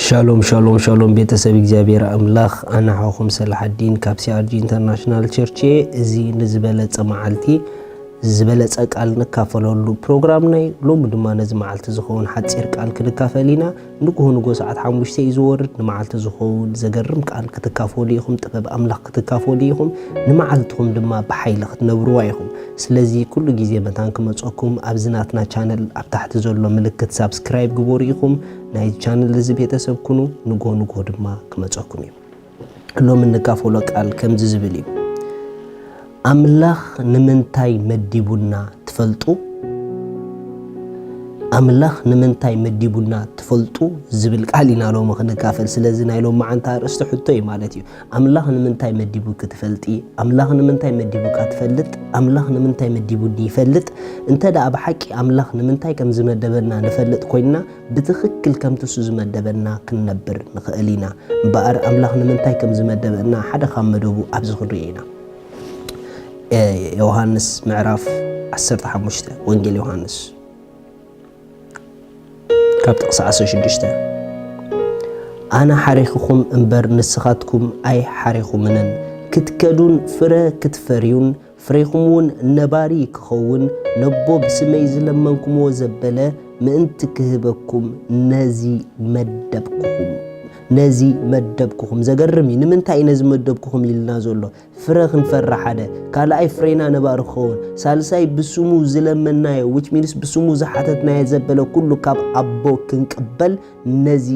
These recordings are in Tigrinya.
ሻሎም ሻሎም ሻሎም ቤተሰብ እግዚኣብሔር ኣምላኽ፣ ኣነ ሓኹም ሰላሓዲን ካብ ሲኣርጂ ኢንተርናሽናል ቸርች እየ። እዚ ንዝበለጸ መዓልቲ ዝበለጸ ቃል ንካፈለሉ ፕሮግራምና እዩ። ሎሚ ድማ ነዚ መዓልቲ ዝኸውን ሓጺር ቃል ክንካፈል ኢና። ንግሆ ንግሆ ሰዓት ሓሙሽተ እዩ ዝወርድ። ንመዓልቲ ዝኸውን ዘገርም ቃል ክትካፈሉ ኢኹም፣ ጥበብ ኣምላኽ ክትካፈሉ ኢኹም። ንመዓልትኹም ድማ ብሓይሊ ክትነብርዋ ኢኹም። ስለዚ ኩሉ ግዜ መታን ክመጸኩም ኣብዚ ናትና ቻነል ኣብ ታሕቲ ዘሎ ምልክት ሳብስክራይብ ግበሩ ኢኹም። ናይዚ ቻነል እዚ ቤተሰብ ኩኑ። ንግሆ ንግሆ ድማ ክመጸኩም እዩ። ሎሚ እንካፈሎ ቃል ከምዚ ዝብል እዩ። ኣምላኽ ንምንታይ መዲቡና ትፈልጡ? ኣምላኽ ንምንታይ መዲቡና ትፈልጡ ዝብል ቃል ኢና ሎሚ ክንካፈል። ስለዚ ናይ ሎሚ መዓልቲ ኣርእስቲ ሕቶ እዩ ማለት እዩ። ኣምላኽ ንምንታይ መዲቡኪ ትፈልጢ? ኣምላኽ ንምንታይ መዲቡካ ትፈልጥ? ኣምላኽ ንምንታይ መዲቡኒ ይፈልጥ? እንተ ደኣ ብሓቂ ኣምላኽ ንምንታይ ከም ዝመደበና ንፈልጥ ኮይንና፣ ብትኽክል ከምቲ እሱ ዝመደበና ክንነብር ንኽእል ኢና። እምበኣር ኣምላኽ ንምንታይ ከም ዝመደበና ሓደ ካብ መደቡ ኣብዚ ክንሪኦ ኢና። እ፣ ዮሃንስ ምዕራፍ ዓሰርተ ሓሙሽተ፣ ወንጌል ዮሃንስ ካብ ጥቕሲ ዓሰርተ ሽዱሽተ፣ ኣነ ሓሪኹኹም እምበር ንስኻትኩም ኣይሓሪኹምንን፣ ክትከዱን ፍረ ክትፈርዩን ፍሬኹም እውን ነባሪ ክኸውን፣ ነቦ ብስመይ ዝለመንኩምዎ ዘበለ ምእንቲ ክህበኩም ነዚ መደብኩኹም። ነዚ መደብኩኹም። ዘገርም እዩ። ንምንታይ እዩ ነዚ መደብኩኹም ኢልና ዘሎ? ፍረ ክንፈሪ ሓደ፣ ካልኣይ ፍሬና ነባሪ ክኸውን፣ ሳልሳይ ብስሙ ዝለመናዮ፣ which means ብስሙ ዝሓተትናዮ ዘበለ ኩሉ ካብ ኣቦ ክንቅበል ነዚ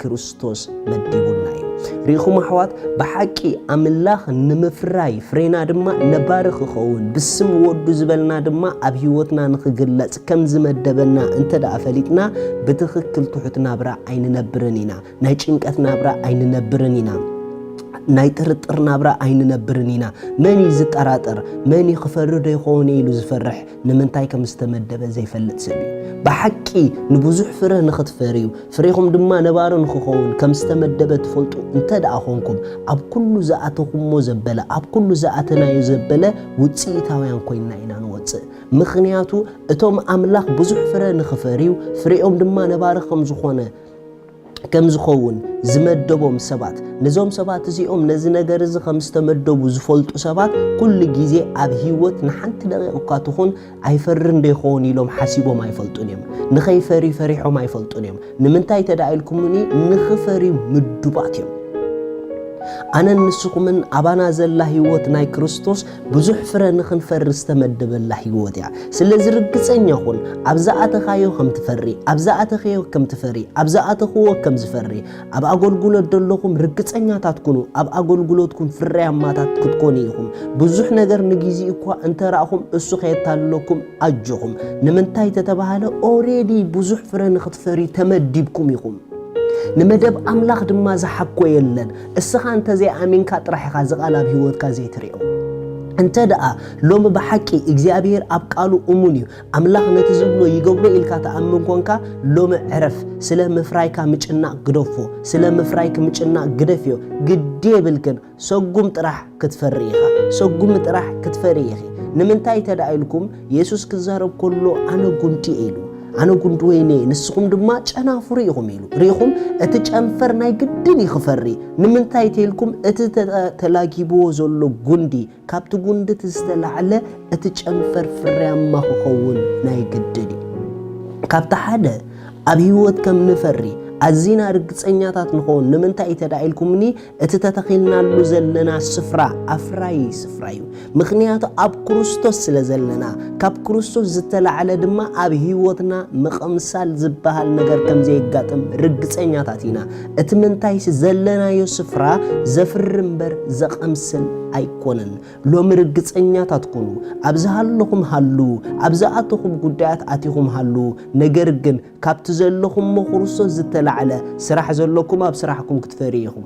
ክርስቶስ መዲቡና እዩ። ርኢኹም ኣሕዋት፣ ብሓቂ ኣምላኽ ንምፍራይ ፍሬና ድማ ነባሪ ክኸውን፣ ብስም ወዱ ዝበልና ድማ ኣብ ህይወትና ንኽግለጽ ከም ዝመደበና እንተ ደኣ ፈሊጥና፣ ብትኽክል ትሑት ናብራ ኣይንነብርን ኢና። ናይ ጭንቀት ናብራ ኣይንነብርን ኢና። ናይ ጥርጥር ናብራ ኣይንነብርን ኢና። መን እዩ ዝጠራጠር? መን እዩ ክፈሪ ዶ ይኸውን ኢሉ ዝፈርሕ? ንምንታይ ከም ዝተመደበ ዘይፈልጥ ሰብ እዩ። ብሓቂ ንብዙሕ ፍረ ንኽትፈርዩ፣ ፍሬኹም ድማ ነባሪ ንኽኸውን ከም ዝተመደበ ትፈልጡ እንተ ደኣ ኾንኩም፣ ኣብ ኩሉ ዝኣተኹሞ ዘበለ፣ ኣብ ኩሉ ዝኣተናዮ ዘበለ ውጽኢታውያን ኮይንና ኢና ንወጽእ። ምኽንያቱ እቶም ኣምላኽ ብዙሕ ፍረ ንኽፈርዩ፣ ፍሬኦም ድማ ነባሪ ከም ዝኾነ፣ ከም ዝኸውን ዝመደቦም ሰባት፣ ነዞም ሰባት እዚኦም ነዚ ነገር እዚ ከም ዝተመደቡ ዝፈልጡ ሰባት፣ ኩሉ ግዜ ኣብ ህይወት ንሓንቲ ደቂቕ እኳ ትኹን ኣይፈርን ዶ ይኸውን ኢሎም ሓሲቦም ኣይፈልጡን እዮም። ንኸይፈርዩ ፈሪሖም ኣይፈልጡን እዮም። ንምንታይ እንተ ደኣ ኢልኩምኒ፣ ንኽፈርዩ ምዱባት እዮም። ኣነን ንስኹምን ኣባና ዘላ ህይወት ናይ ክርስቶስ ብዙሕ ፍረ ንኽንፈሪ ዝተመደበላ ህይወት እያ። ስለዚ ርግጸኛ ኩን፣ ኣብ ዝኣተኻዮ ከም ትፈሪ፣ ኣብ ዝኣተኽዮ ከም ትፈሪ፣ ኣብ ዝኣተኽዎ ከም ዝፈሪ። ኣብ ኣገልግሎት ዘለኹም ርግጸኛታት ኩኑ፣ ኣብ ኣገልግሎትኩም ፍርያማታት ክትኮኑ ኢኹም። ብዙሕ ነገር ንግዜኡ እኳ እንተ ረኣኹም፣ እሱ ከየታልለኩም ኣጆኹም። ንምንታይ ተተባህለ፣ ኦሬዲ ብዙሕ ፍረ ንኽትፈሪ ተመዲብኩም ኢኹም። ንመደብ ኣምላኽ ድማ ዝሓኮ የለን። እስኻ እንተ ዘይኣሚንካ ጥራሕ ኢኻ እዚ ቃል ኣብ ህይወትካ ዘይትሪኦ። እንተ ደኣ ሎሚ ብሓቂ እግዚኣብሔር ኣብ ቃሉ እሙን እዩ፣ ኣምላኽ ነቲ ዝብሎ ይገብሮ ኢልካ ትኣምን ኮንካ፣ ሎሚ ዕረፍ። ስለ ምፍራይካ ምጭናቕ ግደፎ፣ ስለ ምፍራይኪ ምጭናቕ ግደፍዮ። ግዲ የብልክን። ሰጉም ጥራሕ ክትፈሪ ኢኻ። ሰጉም ጥራሕ ክትፈሪ ኢኺ። ንምንታይ እንተ ደኣ ኢልኩም፣ የሱስ ክዛረብ ከሎ፣ "ኣነ ጉንዲ እየ" ኢሉ። "ኣነ ጉንዲ ወይኒ እየ፣ ንስኹም ድማ ጨናፍሩ ኢኹም" ኢሉ። ርኢኹም፣ እቲ ጨንፈር ናይ ግድን እዩ ክፈሪ። ንምንታይ ተይልኩም፣ እቲ ተተ-፣ ተላጊብዎ ዘሎ ጉንዲ፣ ካብቲ ጉንዲ እቲ ዝተላዕለ እቲ ጨንፈር ፍርያማ ክኸውን ናይ ግድን እዩ። ካብቲ ሓደ ኣብ ህይወት ከም ንፈሪ ኣዚና ርግጸኛታት ንኸውን። ንምንታይ እንተ ደኣ ኢልኩምኒ፣ እቲ ተተኺልናሉ ዘለና ስፍራ ኣፍራዪ ስፍራ እዩ። ምኽንያቱ ኣብ ክርስቶስ ስለ ዘለና፣ ካብ ክርስቶስ ዝተላዕለ ድማ ኣብ ህይወትና ምቕምሳል ዝበሃል ነገር ከም ዘየጋጥም ርግጸኛታት ኢና። እቲ ምንታይሲ ዘለናዮ ስፍራ ዘፍሪ እምበር ዘቐምስል ኣይኮነን። ሎሚ ርግጸኛታት ኩኑ። ኣብ ዝሃለኹም ሃልዉ፣ ኣብ ዝኣተኹም ጉዳያት ኣቲኹም ሃልዉ። ነገር ግን ካብቲ ዘለኹሞ ክርስቶስ ዝተላዕለ ስራሕ ዘለኩም ኣብ ስራሕኩም ክትፈርዩ ኢኹም።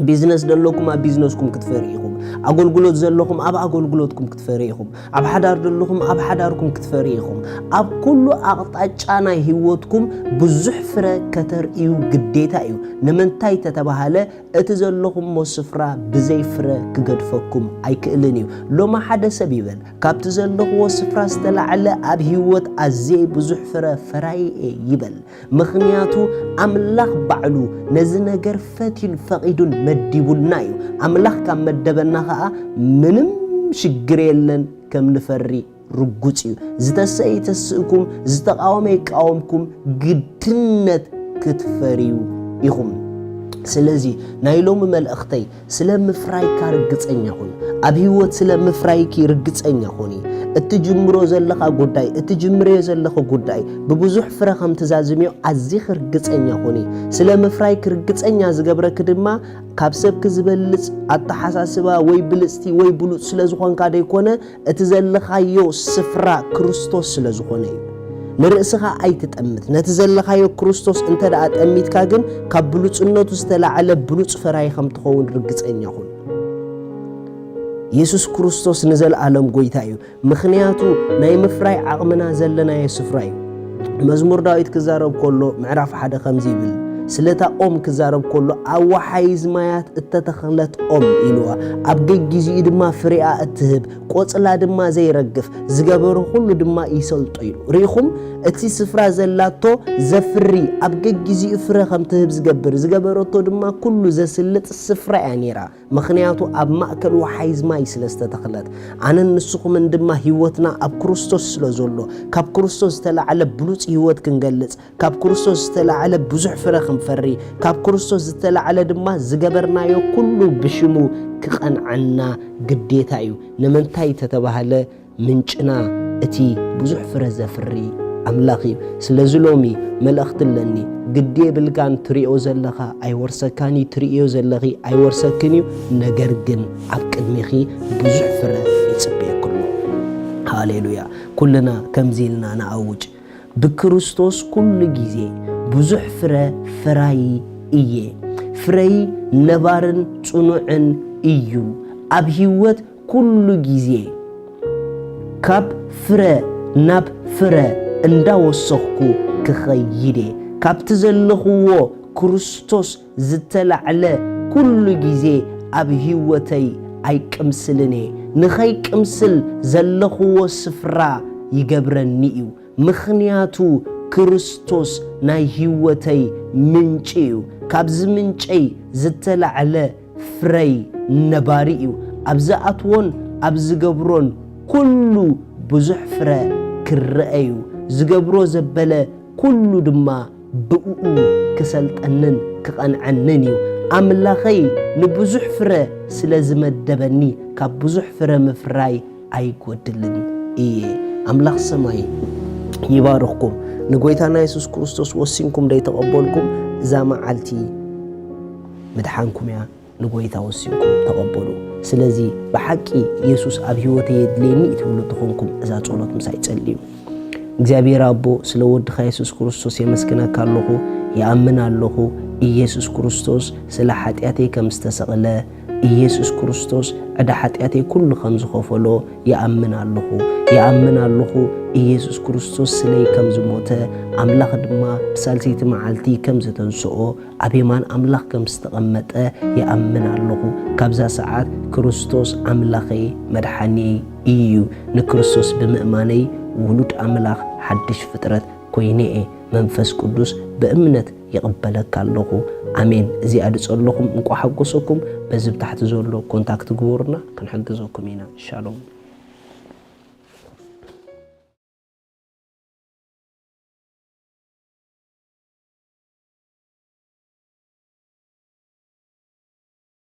ቢዝነስ ዘለኩም ኣብ ቢዝነስኩም ክትፈሪ ኢኹም። ኣገልግሎት ዘለኹም ኣብ ኣገልግሎትኩም ክትፈሪ ኢኹም። ኣብ ሓዳር ዘለኹም ኣብ ሓዳርኩም ክትፈሪ ኢኹም። ኣብ ኩሉ ኣቕጣጫ ናይ ህይወትኩም ብዙሕ ፍረ ከተርእዩ ግዴታ እዩ። ንምንታይ ተተባሃለ፣ እቲ ዘለኹሞ ስፍራ ብዘይ ፍረ ክገድፈኩም ኣይክእልን እዩ። ሎማ ሓደ ሰብ ይበል፣ "ካብቲ ዘለኽዎ ስፍራ ዝተላዕለ ኣብ ህይወት ኣዝየ ብዙሕ ፍረ ፈራይ እየ" ይበል። ምኽንያቱ ኣምላኽ ባዕሉ ነዚ ነገር ፈትዩን ፈቒዱን መዲቡልና እዩ። ኣምላኽ ካብ መደበና ኸኣ ምንም ሽግር የለን፣ ከም ንፈሪ ርጉጽ እዩ። ዝተሰ ይተስእኩም፣ ዝተቃወመ ይቃወምኩም፣ ግድነት ክትፈርዩ ኢኹም። ስለዚ ናይ ሎሚ መልእኽተይ፣ ስለ ምፍራይካ ርግጸኛ ኩን። ኣብ ህይወት ስለ ምፍራይኪ ርግጸኛ ኩኒ። እትጅምሮ ዘለኻ ጉዳይ፣ እትጅምርዮ ዘለኺ ጉዳይ ብብዙሕ ፍረ ከም ትዛዝምዮ ኣዚኺ ርግጸኛ ኩኒ። ስለ ምፍራይኪ ርግጸኛ ዝገብረኪ ድማ ካብ ሰብኪ ዝበልጽ ኣተሓሳስባ ወይ ብልጽቲ ወይ ብሉጽ ስለ ዝኾንካ ደይኮነ፣ እቲ ዘለኻዮ ስፍራ ክርስቶስ ስለ ዝኾነ እዩ። ንርእስኻ ኣይትጠምት። ነቲ ዘለኻዮ ክርስቶስ እንተ ደኣ ጠሚትካ ግን፣ ካብ ብሉጽነቱ ዝተላዕለ ብሉጽ ፈራይ ከም ትኸውን ርግጸኛ ኩን። የሱስ ክርስቶስ ንዘለኣለም ጐይታ እዩ። ምኽንያቱ ናይ ምፍራይ ዓቕምና ዘለናዮ ስፍራ እዩ። መዝሙር ዳዊት ክዛረብ ከሎ ምዕራፍ ሓደ ከምዚ ይብል፣ ስለታ ኦም ክዛረብ ከሎ፣ "ኣብ ወሓይዝ ማያት እተተኽለት ኦም" ኢልዋ፣ "ኣብ ገጊዚኡ ድማ ፍሬኣ እትህብ፣ ቆጽላ ድማ ዘይረግፍ፣ ዝገበሮ ኩሉ ድማ ይሰልጦ" ኢሉ። ርኢኹም? እቲ ስፍራ ዘላቶ ዘፍሪ፣ ኣብ ገጊዚኡ ፍረ ከም ትህብ ዝገብር፣ ዝገበረቶ ድማ ኩሉ ዘስልጥ ስፍራ እያ ነይራ። ምኽንያቱ ኣብ ማእከል ወሓይዝ ማይ ስለ ዝተተኽለት። ኣነን ንስኹምን ድማ ህይወትና ኣብ ክርስቶስ ስለ ዘሎ፣ ካብ ክርስቶስ ዝተላዕለ ብሉጽ ህይወት ክንገልጽ፣ ካብ ክርስቶስ ዝተላዕለ ብዙሕ ፍረ ክንፈሪ፣ ካብ ክርስቶስ ዝተላዕለ ድማ ዝገበርናዮ ኩሉ ብሽሙ ክቐንዓና ግዴታ እዩ። ንምንታይ ተተባህለ፣ ምንጭና እቲ ብዙሕ ፍረ ዘፍሪ ኣምላኽ እዩ። ስለዚ ሎሚ መልእኽቲ ኣለኒ። ግዲ የብልካን፣ ትሪኦ ዘለኻ ኣይወርሰካን እዩ፣ ትርእዮ ዘለኺ ኣይወርሰክን እዩ። ነገር ግን ኣብ ቅድሚኺ ብዙሕ ፍረ ይጽበየኪ ኣሎ። ሃሌሉያ። ኩልና ከምዚ ኢልና ንኣውጅ፣ "ብክርስቶስ ኩሉ ግዜ ብዙሕ ፍረ ፈራዪ እየ። ፍረይ ነባርን ጽኑዕን እዩ። ኣብ ህይወት ኩሉ ግዜ ካብ ፍረ ናብ ፍረ እንዳወሰኽኩ ክኸይድ እየ። ካብቲ ዘለኽዎ ክርስቶስ ዝተላዕለ ኩሉ ግዜ ኣብ ህይወተይ ኣይቅምስልን እየ። ንኸይቅምስል ዘለኽዎ ስፍራ ይገብረኒ እዩ። ምኽንያቱ ክርስቶስ ናይ ህይወተይ ምንጪ እዩ። ካብዚ ምንጨይ ዝተላዕለ ፍረይ ነባሪ እዩ። ኣብ ዝኣትዎን ኣብ ዝገብሮን ኩሉ ብዙሕ ፍረ ክረአ እዩ። ዝገብሮ ዘበለ ኩሉ ድማ ብእኡ ክሰልጠንን ክቐንዐንን እዩ። ኣምላኸይ ንብዙሕ ፍረ ስለ ዝመደበኒ፣ ካብ ብዙሕ ፍረ ምፍራይ ኣይጎድልን እየ። ኣምላኽ ሰማይ ይባርኽኩም። ንጎይታና የሱስ ክርስቶስ ወሲንኩም ደይተቐበልኩም፣ እዛ መዓልቲ ምድሓንኩም እያ። ንጎይታ ወሲንኩም ተቐበሉ። ስለዚ ብሓቂ የሱስ ኣብ ህይወተይ የድልየኒ ትብሉ እንተኾንኩም፣ እዛ ጸሎት ምሳይ ጸልዩ። እግዚኣብሔር ኣቦ፣ ስለ ወድኻ የሱስ ክርስቶስ የመስግነካ ኣለኹ። ይኣምን ኣለኹ፣ ኢየሱስ ክርስቶስ ስለ ሓጢኣተይ ከም ዝተሰቕለ፣ ኢየሱስ ክርስቶስ ዕዳ ሓጢኣተይ ኩሉ ከም ዝኸፈሎ ይኣምን ኣለኹ። ይኣምን ኣለኹ፣ ኢየሱስ ክርስቶስ ስለይ ከም ዝሞተ፣ ኣምላኽ ድማ ብሳልሰይቲ መዓልቲ ከም ዘተንስኦ፣ ኣብ የማን ኣምላኽ ከም ዝተቐመጠ ይኣምን ኣለኹ። ካብዛ ሰዓት ክርስቶስ ኣምላኸይ መድሓኒየይ እዩ። ንክርስቶስ ብምእማነይ ውሉድ ኣምላኽ፣ ሓድሽ ፍጥረት ኮይነ እየ። መንፈስ ቅዱስ ብእምነት ይቕበለካ ኣለኹ። ኣሜን። እዚኣ ድጸለኹም እንቋ ሓጎሰኩም። በዚ ብታሕቲ ዘሎ ኮንታክት ግበሩና፣ ክንሕግዘኩም ኢና። ሻሎም።